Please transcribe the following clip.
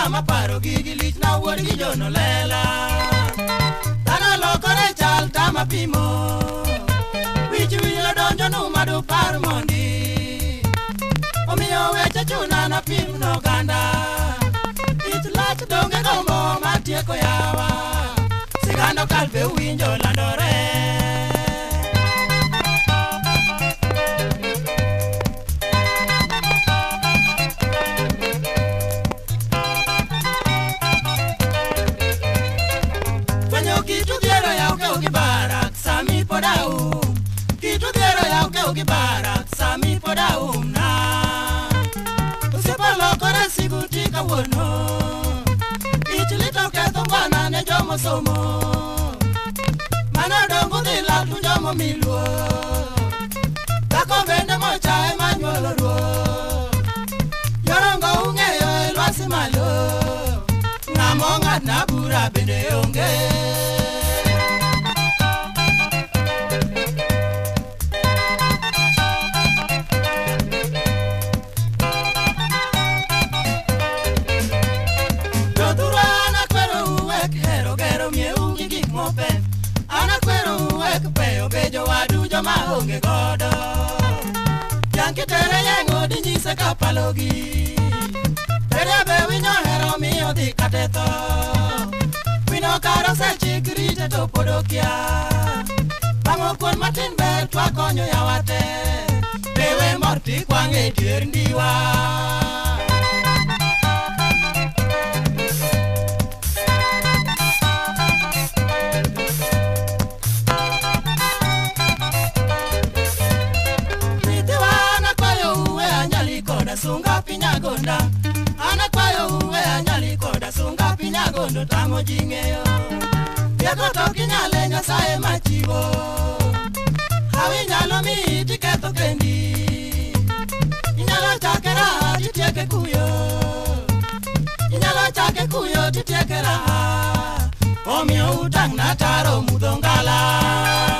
Sama paro gigi lich na wuod gi jono lela. Dhano lokore chal tama pimo. Wich wilo donjo nu madu par mondi. Omiyo weche chuna na pim n'oganda. Ich lach donge gombo matieko yawa. Sigand okal be uwinjo landore. Barak sami poda umna. Osepalokore siguti kawuono. Ich lit oketho ngwana ne jomosomo. Mano dongo dhi lal to jomomi luor. Dhako bende mochaye manyuolo ruoth. Jorongo ung'eyo e lwasi malo. Ng'ama ong'adna bura bende onge. Joma onge godo. Yanki tere yeng'o dinyise kapalogi. Tere be winyo hero miyo dhi kate tho. Wino kar osechik rite to pod okia. Bang'o kuon matin ber twakonyo yawa te. Bewe mor tikwang' e dier ndiwa. Sunga pinyagonda, anakwayo uwe anyali koda sunga pinyagondo tamo ji ng'eyo. Rieko to ok inyal Nyasaye machiwo. Hawi nyalo miyi tiketho kendi. Inyalo chake raha titieke kuyo. Inyalo chake kuyo titieke raha. Omiyo utang' na taro mudho ngala.